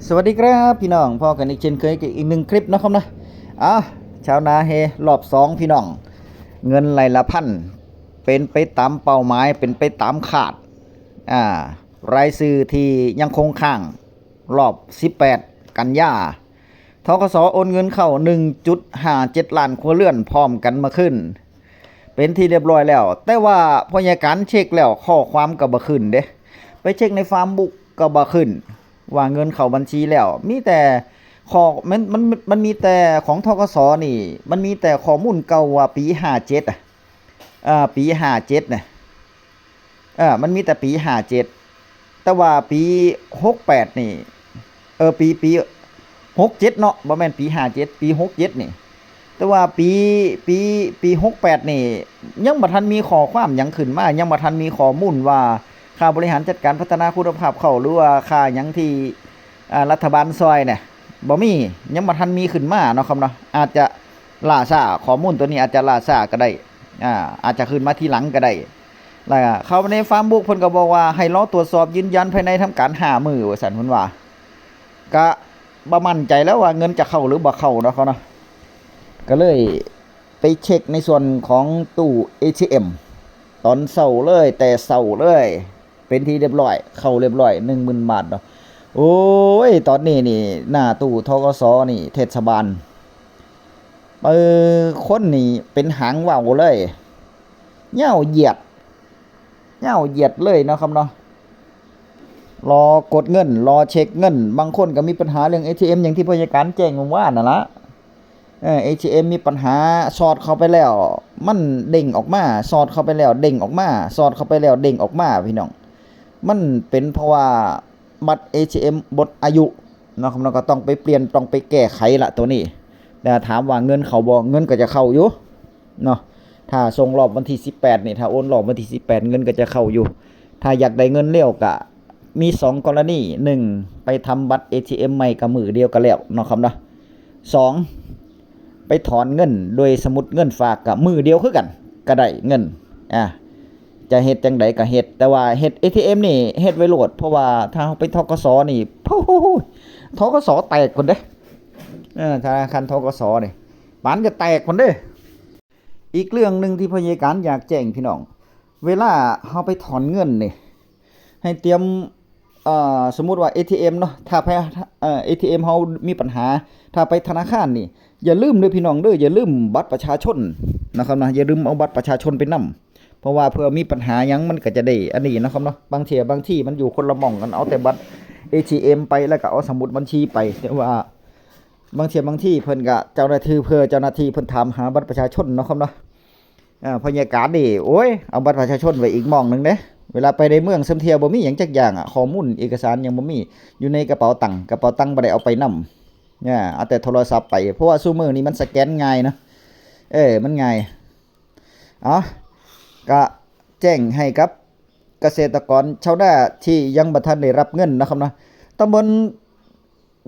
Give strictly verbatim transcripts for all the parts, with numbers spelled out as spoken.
สวัสดีครับพี่น้อง พ้อกันอีกเช่นเคยกับอีกหนึ่งคลิปนะครับนะ อ่ะ ชาวนาเฮรอบสองพี่น้อง เงินไร่ละพัน เป็นไปตามเป้าหมาย เป็นไปตามคาด อ่า รายชื่อที่ยังคงค้าง รอบสิบแปดกันยา ธ.ก.ส. โอนเงินเข้า หนึ่งจุดห้าเจ็ดล้านครัวเรือนพร้อมกันมาขึ้น เป็นที่เรียบร้อยแล้ว แต่ว่าพอยาการเช็คแล้วข้อความก็บ่ขึ้นเด้ ไปเช็คในฟาร์มบุ๊กก็บ่ขึ้น ว่าเงินเข้าบัญชีแล้ว มีแต่ข้อ มัน มัน มันมีแต่ของ ธ.ก.ส. นี่ มันมีแต่ข้อมูลเก่าว่าปีห้าเจ็ดอ่ะ อ่า ปีห้าเจ็ดน่ะ เออ มันมีแต่ปีห้าเจ็ด แต่ว่าปีหกแปดนี่ เออ ปี ปีหกเจ็ดเนาะ บ่แม่นปีห้าเจ็ด ปีหกเจ็ดนี่ แต่ว่าปี ปี ปีหกแปดนี่ ยังบ่ทันมีข้อความหยังขึ้นมา ยังบ่ทันมีข้อมูลว่าค่าบริหารจัดการพัฒนาคุณภาพข้าว หรือว่าค่าหยังที่ อ่า รัฐบาลซอยเนี่ย บ่มี ยังบ่ทันมีขึ้นมาเนาะครับเนาะ อาจจะล่าช้า ข้อมูลตัวนี้อาจจะล่าช้าก็ได้ อ่า อาจจะขึ้นมาทีหลังก็ได้ แล้วก็เข้าไปในฟาร์มบุ๊ก เพิ่นก็บอกว่าให้รอตรวจสอบยืนยันภายในทำการห้ามื้อ ว่าซั่นเพิ่นว่า ก็บ่มั่นใจแล้วว่าเงินจะเข้าหรือบ่เข้าเนาะเขาเนาะ ก็เลยไปเช็คในส่วนของตู้ เอทีเอ็ม ตอนเช้าเลย แต่เช้าเลย เป็นที่เรียบร้อย เข้าเรียบร้อย หนึ่งหมื่นบาทเนาะ โอ้ย ตอนนี้นี่ หน้าตู้ ธ.ก.ส. นี่ เทศบาล เออ คนนี่เป็นหางว่าวเลย ยาวเหยียด ยาวเหยียดเลยเนาะครับเนาะ รอกดเงิน รอเช็คเงิน บางคนก็มีปัญหาเรื่อง เอทีเอ็ม อย่างที่พยาการแจ้งเมื่อวานนั่นละ เออ เอทีเอ็ม มีปัญหา สอดเข้าไปแล้ว มันเด้งออกมา สอดเข้าไปแล้ว เด้งออกมา สอดเข้าไปแล้ว เด้งออกมา พี่น้อง มันเป็นเพราะว่าบัตร เอทีเอ็ม หมดอายุเนาะครับเนาะ ก็ต้องไปเปลี่ยน ต้องไปแก้ไขละตัวนี้ แต่ถามว่าเงินเข้าบ่ เงินก็จะเข้าอยู่เนาะ ถ้าส่งรอบวันที่สิบแปดนี่ ถ้าโอนรอบวันที่สิบแปด เงินก็จะเข้าอยู่ ถ้าอยากได้เงินเร็วก็มีสองกรณี หนึ่ง ไปทำบัตร เอทีเอ็ม ใหม่กับมื้อเดียวกันแล้วเนาะครับเนาะ สอง ไปถอนเงินโดยสมุดเงินฝากกับมื้อเดียวคือกัน ก็ได้เงิน อ่า จะเฮ็ดจั่งใดก็เฮ็ด แต่ว่าเฮ็ด เอทีเอ็ม นี่เฮ็ดไว้โลด เพราะว่าถ้าเฮาไป ธ.ก.ส. นี่ โอ้โห ธ.ก.ส. แตกพุ้นเด้ เออ ธนาคาร ธ.ก.ส. นี่ ปานจะแตกพุ้นเด้ อีกเรื่องหนึ่งที่พยาการอยากแจ้งพี่น้อง เวลาเฮาไปถอนเงินนี่ ให้เตรียม เอ่อ สมมุติว่า เอทีเอ็ม เนาะ ถ้าไป เอ่อ เอทีเอ็ม เฮามีปัญหา ถ้าไปธนาคารนี่ อย่าลืมเด้อพี่น้องเด้อ อย่าลืมบัตรประชาชนนะครับนะ อย่าลืมเอาบัตรประชาชนไปนำ เพราะว่าเผื่อมีปัญหาหยังมันก็จะได้อันนี้นะครับเนาะ บางเทื่อบางที่มันอยู่คนละหม่องกัน เอาแต่บัตร เอทีเอ็ม ไป แล้วก็เอาสมุดบัญชีไป แต่ว่าบางเทื่อบางที่เพิ่นก็ เจ้าหน้าที่ เพื่อเจ้าหน้าที่เพิ่นถามหาบัตรประชาชนเนาะครับเนาะ อ่า พยาการนี่ โอ้ย เอาบัตรประชาชนไว้อีกหม่องหนึ่งเด้ เวลาไปในเมืองเซิมเทียบ่มีหยังจักอย่างอะ ข้อมูลเอกสารหยังบ่มี อยู่ในกระเป๋าตังค์ กระเป๋าตังค์บ่ได้เอาไปนำ เนี่ย เอาแต่โทรศัพท์ไป เพราะว่าซุมื้อนี้มันสแกนง่ายเนาะ เออ มันง่าย เอา ก็แจ้งให้กับเกษตรกรชาวนาที่ยังบ่ทันได้รับเงินนะครับเนาะ ตำบล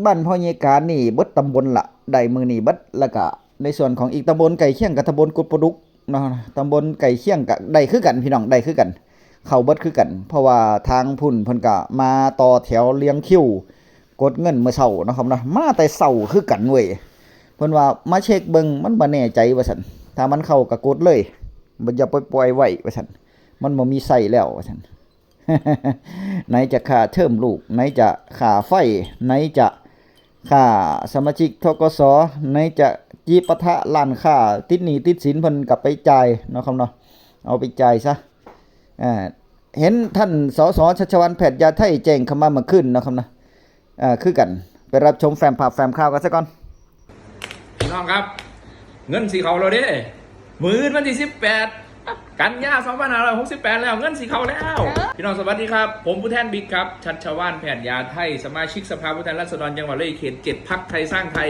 บ้านพ่อใหญ่การนี่เบิดตำบลละ ได้มื้อนี้เบิด แล้วก็ในส่วนของอีกตำบลใกล้เคียงกับตำบลกุดปะดุกเนาะ ตำบลใกล้เคียงก็ได้คือกันพี่น้อง ได้คือกัน เข้าเบิดคือกัน เพราะว่าทางพุ้นเพิ่นก็มาต่อแถวเรียงคิว กดเงินมื้อเช้าเนาะครับเนาะ มาแต่เช้าคือกันเว้ย เพิ่นว่ามาเช็คเบิ่ง มันบ่แน่ใจว่าซั่น ถ้ามันเข้าก็กดเลย บ่อย่าไปปล่อยไว้ว่าซั่น มันบ่มีไส้แล้วว่าซั่น ไหนจะค่าเทอมลูก ไหนจะค่าไฟ ไหนจะค่าสมาชิก ธ.ก.ส. ไหนจะจิปาถะร้านค้า ติดหนี้ติดสินเพิ่นก็ไปจ่ายเนาะครับเนาะ เอาไปจ่ายซะ อ่า เห็นท่าน สส ชัชวาล แพทยาไทย แจ้งเข้ามาเมื่อคืนเนาะครับเนาะ อ่า คือกัน ไปรับชมแฟ้มภาพแฟ้มข่าวกันซะก่อน พี่น้องครับ เงินสิเข้าแล้วเด้ มื้ออื่นวันที่สิบแปด กันยา สองพันห้าร้อยหกสิบแปด แล้ว เงินสิเข้าแล้ว พี่น้องสวัสดีครับ ผมผู้แทนบิ๊กครับ ชัชวาล แพทยาไทย สมาชิกสภาผู้แทนราษฎรจังหวัดร้อยเอ็ด เขตเจ็ด พรรคไทยสร้างไทย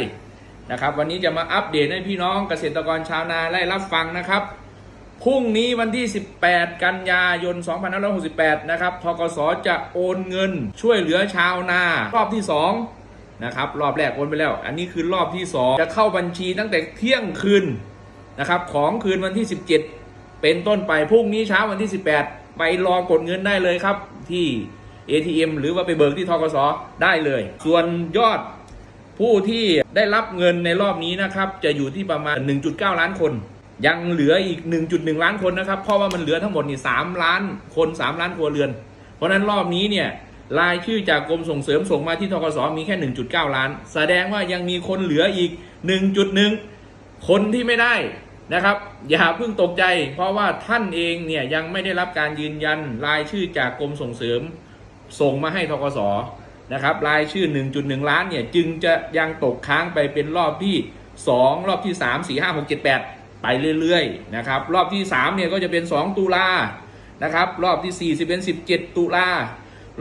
นะครับ วันนี้จะมาอัปเดตให้พี่น้องเกษตรกรชาวนาได้รับฟังนะครับ พรุ่งนี้วันที่สิบแปด กันยายน สองพันห้าร้อยหกสิบแปด นะครับ ธ.ก.ส. จะโอนเงินช่วยเหลือชาวนา รอบที่สองนะครับ รอบแรกโอนไปแล้ว อันนี้คือรอบที่สอง จะเข้าบัญชีตั้งแต่เที่ยงคืนนะครับ ของคืนวันที่สิบเจ็ด เป็นต้นไป พรุ่งนี้เช้าวันที่สิบแปด ไปรอกดเงินได้เลยครับ ที่ เอทีเอ็ม หรือว่าไปเบิกที่ธกสได้เลย ส่วนยอดผู้ที่ได้รับเงินในรอบนี้นะครับ จะอยู่ที่ประมาณ หนึ่งจุดเก้าล้านคน ยังเหลืออีก หนึ่งจุดหนึ่งล้านคนนะครับ เพราะว่ามันเหลือทั้งหมดนี่ สามล้านคน สามล้านครัวเรือน เพราะฉะนั้นรอบนี้เนี่ย รายชื่อจากกรมส่งเสริมส่งมาที่ธกสมีแค่ หนึ่งจุดเก้าล้าน แสดงว่ายังมีคนเหลืออีก หนึ่งจุดหนึ่ง คนที่ไม่ได้นะครับ อย่าเพิ่งตกใจ เพราะว่าท่านเองเนี่ยยังไม่ได้รับการยืนยันรายชื่อจากกรมส่งเสริม ส่งมาให้ธกสนะครับ รายชื่อ หนึ่งจุดหนึ่งล้านเนี่ย จึงจะยังตกค้างไปเป็นรอบที่ สอง รอบที่ สาม สี่ ห้า หก เจ็ด แปด ไปเรื่อยๆนะครับ รอบที่ สาม เนี่ยก็จะเป็น สอง ตุลานะครับ รอบที่ สี่ จะเป็น สิบเจ็ด ตุลา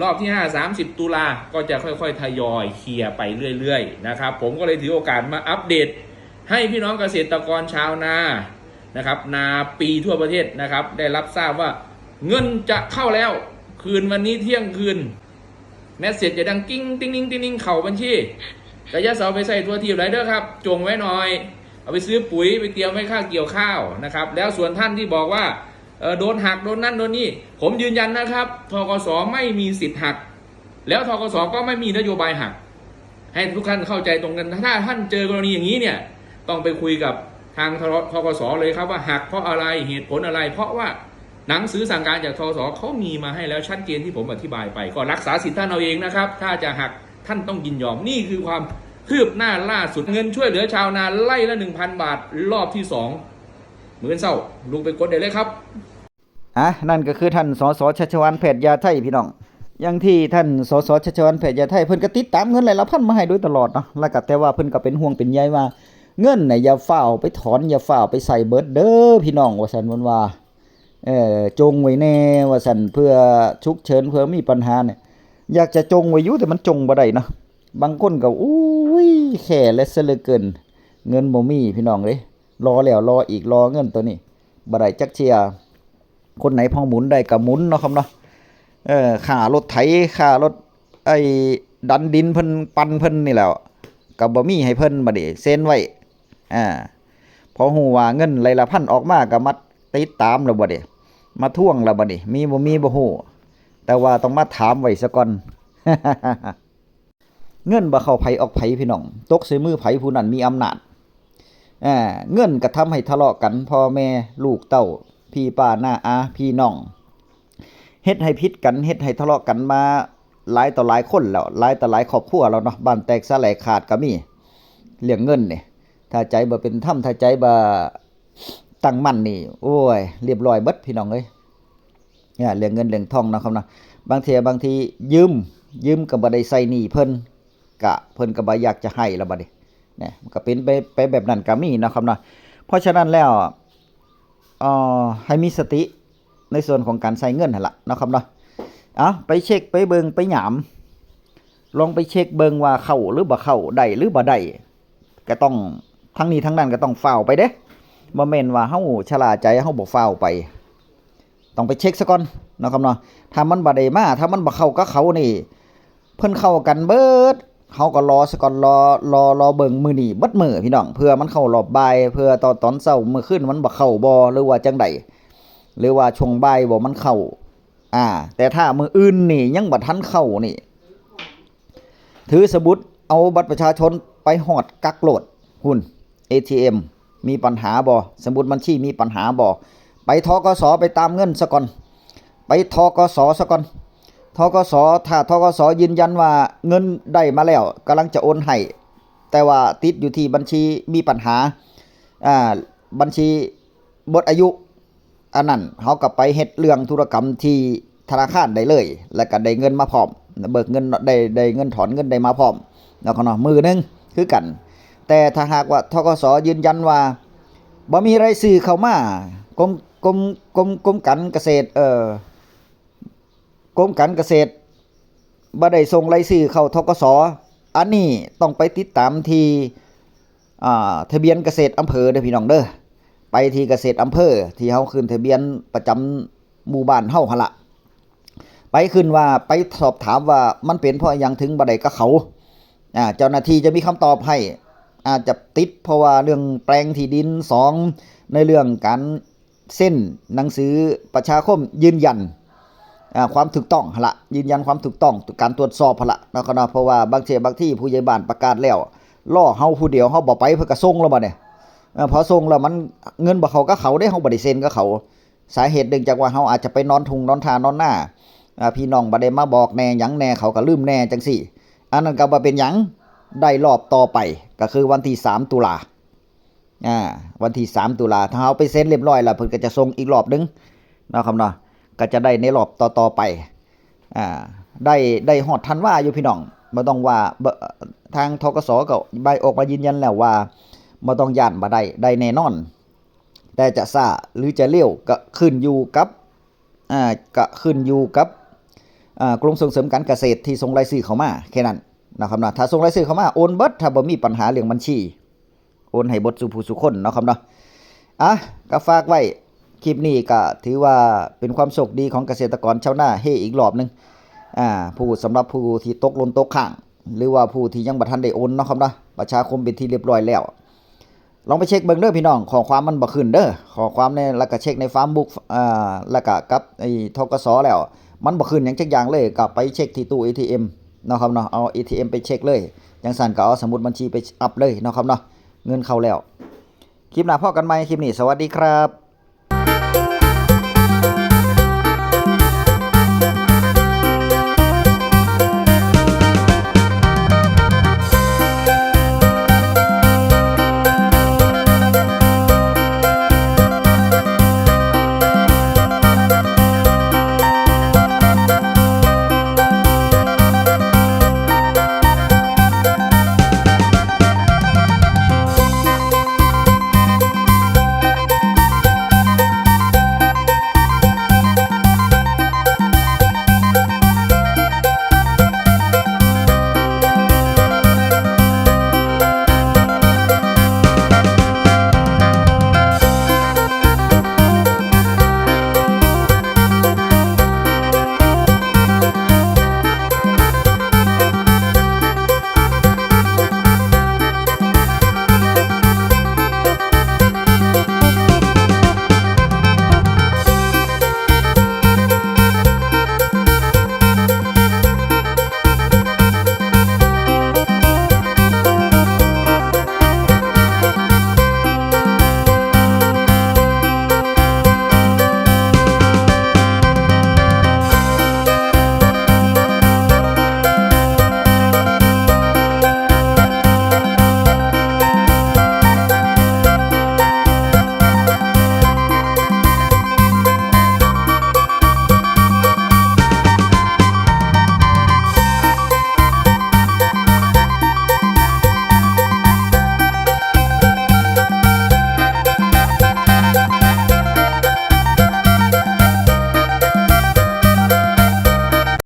รอบที่ ห้า สามสิบ ตุลา ก็จะค่อยๆทยอยเคลียร์ไปเรื่อยๆนะครับ ผมก็เลยถือโอกาสมาอัปเดต ให้พี่น้องเกษตรกรชาวนานะครับ นาปีทั่วประเทศนะครับ ได้รับทราบว่าเงินจะเข้าแล้ว คืนวันนี้เที่ยงคืน เมสเซจจะดังกิ้งติ้งนิ่งติ้งนิ่งเข้าบัญชี กะอย่าเซาไปใส่ทั่วทีปหลายเด้อครับ จงไว้หน่อย เอาไปซื้อปุ๋ย ไปเตรียมไว้ค่าเกี่ยวข้าวนะครับ แล้วส่วนท่านที่บอกว่าเออโดนหัก โดนนั่นโดนนี่ ผมยืนยันนะครับ ธกสไม่มีสิทธิ์หัก แล้วธกสก็ไม่มีนโยบายหัก ให้ทุกท่านเข้าใจตรงกัน ถ้าท่านเจอกรณีอย่างนี้เนี่ย ต้องไปคุยกับทางธกสเลยครับ ว่าหักเพราะอะไร เหตุผลอะไร เพราะว่าหนังสือสั่งการจากธกสเขามีมาให้แล้วชัดเจนที่ผมอธิบายไป ก็รักษาสิทธิ์ท่านเอาเองนะครับ ถ้าจะหักท่านต้องยินยอม นี่คือความคืบหน้าล่าสุด เงินช่วยเหลือชาวนาไร่ละ หนึ่งพัน บาท รอบที่ สอง มื้อเช้าลุกไปกดได้เลยครับ อ่ะ นั่นก็คือท่าน สส ชัชวาล แพทยาไทย พี่น้อง อย่างที่ท่าน สส ชัชวาล แพทยาไทย เพิ่นก็ติดตามเงินไร่ละพันมาให้โดยตลอดเนาะ แล้วก็แต่ว่าเพิ่นก็เป็นห่วงเป็นใยว่า เงินน่ะอย่าฟ้าวไปถอน อย่าฟ้าวไปใส่เบิดเด้อพี่น้อง ว่าซั่นเพิ่นว่า เออ จงไว้แน่ ว่าซั่น เพื่อฉุกเฉิน เพื่อมีปัญหาเนี่ย อยากจะจงไว้อยู่ แต่มันจงบ่ได้เนาะ บางคนก็ อุ้ย แค่และซะเหลือเกิน เงินบ่มีพี่น้องเด้ รอแล้วรออีก รอเงินตัวนี้บ่ได้จักเทื่อ คนไหนพอหมุนได้ก็หมุนเนาะครับเนาะ เออ ค่ารถไถ ค่ารถไอ้ดันดินเพิ่นปั่นเพิ่นนี่แหล้ว ก็บ่มีให้เพิ่นบัดนี้ เซ็นไว้ อ่า พอฮู้ว่าเงินไร่ละพันออกมาก็มาติดตามแล้วบัดนี้ มาทวงแล้วบัดนี้ มีบ่มีบ่ฮู้ แต่ว่าต้องมาถามไว้ซะก่อน เงินบ่เข้าไผออกไผพี่น้อง ตกใส่มือไผผู้นั้นมีอำนาจ อ่า เงินก็ทำให้ทะเลาะกัน พ่อแม่ลูกเต้า พี่ป้าน้าอาพี่น้อง เฮ็ดให้ผิดกัน เฮ็ดให้ทะเลาะกันมาหลายต่อหลายคนแล้ว หลายต่อหลายครอบครัวแล้วเนาะ บ้านแตกสลายขาดก็มี เรื่องเงินนี่ ถ้าใจบ่เป็นธรรม ถ้าใจบ่ตั้งมั่นนี่ โอ้ย เรียบร้อยเบิดพี่น้องเอ้ย เนี่ย เรื่องเงินเรื่องทองเนาะครับเนาะ บางเทื่อบางทียืม ยืมก็บ่ได้ใส่หนี้เพิ่น กะเพิ่นก็บ่อยากจะให้แล้วบัดนี้ เนี่ย มันก็เป็นไป ไปแบบนั้นก็มีเนาะครับเนาะ เพราะฉะนั้นแล้ว เอ่อ ให้มีสติในส่วนของการใช้เงินหั่นล่ะเนาะครับเนาะ เอาไปเช็ค ไปเบิ่ง ไปหยาม ลองไปเช็คเบิ่งว่าเข้าหรือบ่เข้า ได้หรือบ่ได้ ก็ต้อง ทั้งนี้ทั้งนั้นก็ต้องฟ้าวไปเด้ บ่แม่นว่าเฮาชะล่าใจ เฮาบ่ฟ้าวไป ต้องไปเช็คซะก่อนเนาะครับเนาะ ถ้ามันบ่ได้มา ถ้ามันบ่เข้ากับเขานี่ เพิ่นเข้ากันเบิด เฮาก็รอซะก่อน รอ รอ รอเบิ่งมื้อนี้เบิดมื้อพี่น้อง เพื่อมันเข้ารอบบ่าย เพื่อตอน ตอนเช้ามื้อคืนมันบ่เข้าบ่ หรือว่าจั่งใด หรือว่าช่วงบ่ายบ่มันเข้า อ่า แต่ถ้ามื้ออื่นนี่ยังบ่ทันเข้านี่ ถือสมุดเอาบัตรประชาชนไปฮอดกักโลด พุ้น เอทีเอ็ม มีปัญหาบ่ สมุดบัญชีมีปัญหาบ่ ไป ธกส ไปตามเงินซะก่อน ไป ธกส ซะก่อน ธกส ถ้า ธกส ยืนยันว่าเงินได้มาแล้ว กำลังจะโอนให้ แต่ว่าติดอยู่ที่บัญชีมีปัญหา อ่า บัญชีหมดอายุ อันนั้นเฮาก็ไปเฮ็ดเรื่องธุรกรรมที่ธนาคารได้เลย แล้วก็ได้เงินมาพร้อม เบิกเงินได้ ได้เงินถอนเงินได้มาพร้อมเนาะครับเนาะ มื้อหนึ่งคือกัน แต่ถ้าหากว่า ธกส ยืนยันว่าบ่มีรายชื่อเข้ามา กรม กรม กรม กรมการเกษตร เอ่อ กรมการเกษตรบ่ได้ส่งรายชื่อเข้า ธกส อันนี้ต้องไปติดตามที่ อ่า ทะเบียนเกษตรอำเภอเด้อพี่น้องเด้อ ไปที่เกษตรอำเภอ ที่เฮาขึ้นทะเบียนประจำหมู่บ้านเฮาหั่นล่ะ ไปขึ้นว่า ไปสอบถามว่ามันเป็นเพราะหยังถึงบ่ได้กับเขา อ่า เจ้าหน้าที่จะมีคำตอบให้ อาจจะติดเพราะว่าเรื่องแปลงที่ดิน สอง ในเรื่องการเซ็นหนังสือประชาคมยืนยัน อ่า ความถูกต้องหั่นละ ยืนยันความถูกต้อง การตรวจสอบหั่นละเนาะครับเนาะ เพราะว่าบางเทื่อบางทีผู้ใหญ่บ้านประกาศแล้ว รอเฮาผู้เดียว เฮาบ่ไป เพิ่นก็ส่งแล้วบัดนี้ เออ พอส่งแล้วมัน เงินบ่เข้ากับเขาเด้ เฮาบ่ได้เซ็นกับเขา สาเหตุเนื่องจากว่าเฮาอาจจะไปนอนทุ่งนอนท่านอนนา อ่า พี่น้องบ่ได้มาบอกแหน่หยังแหน่ เขาก็ลืมแหน่จั่งซี้ อันนั้นก็บ่เป็นหยัง ได้รอบต่อไป ก็คือวันที่สามตุลา อ่า วันที่สามตุลา ถ้าเฮาไปเซ็นเรียบร้อยแล้ว เพิ่นก็จะส่งอีกรอบหนึ่งเนาะครับเนาะ ก็จะได้ในรอบต่อๆไป อ่า ได้ ได้ฮอดธันวาอยู่พี่น้อง บ่ต้องว่า บ่ ทาง ธ.ก.ส. ก็ใบออกมายืนยันแล้วว่า บ่ต้องย้าน บ่ได้ ได้แน่นอน แต่จะช้าหรือจะเร็วก็ขึ้นอยู่กับ อ่า ก็ขึ้นอยู่กับ อ่า กรมส่งเสริมการเกษตรที่ส่งรายชื่อเข้ามา แค่นั้นนะครับเนาะ ถ้าส่งรายชื่อเข้ามา โอนเบิด ถ้าบ่มีปัญหาเรื่องบัญชี โอนให้เบิดสู่ผู้สู่คนเนาะครับเนาะ อ่ะ ก็ฝากไว้ คลิปนี้ก็ถือว่าเป็นความโชคดีของเกษตรกรชาวนาเฮอีกรอบหนึ่ง อ่า ผู้ สำหรับผู้ที่ตกหล่นตกค้าง หรือว่าผู้ที่ยังบ่ทันได้โอนเนาะครับเนาะ ประชาคมเป็นที่เรียบร้อยแล้ว ลองไปเช็คเบิ่งเด้อพี่น้อง ข้อความมันบ่ขึ้นเด้อ ข้อความใน แล้วก็เช็คใน Facebook อ่า แล้วก็กับไอ้ ธ.ก.ส. แล้ว มันบ่ขึ้นหยังจักอย่างเลย ก็ไปเช็คที่ตู้ เอทีเอ็ม เนาะครับเนาะ เอา เอทีเอ็ม ไปเช็คเลย จั่งซั้นก็เอาสมุดบัญชีไปอัปเลยเนาะครับเนาะ เงินเข้าแล้ว คลิปหน้าพ้อกันใหม่ คลิปนี้สวัสดีครับ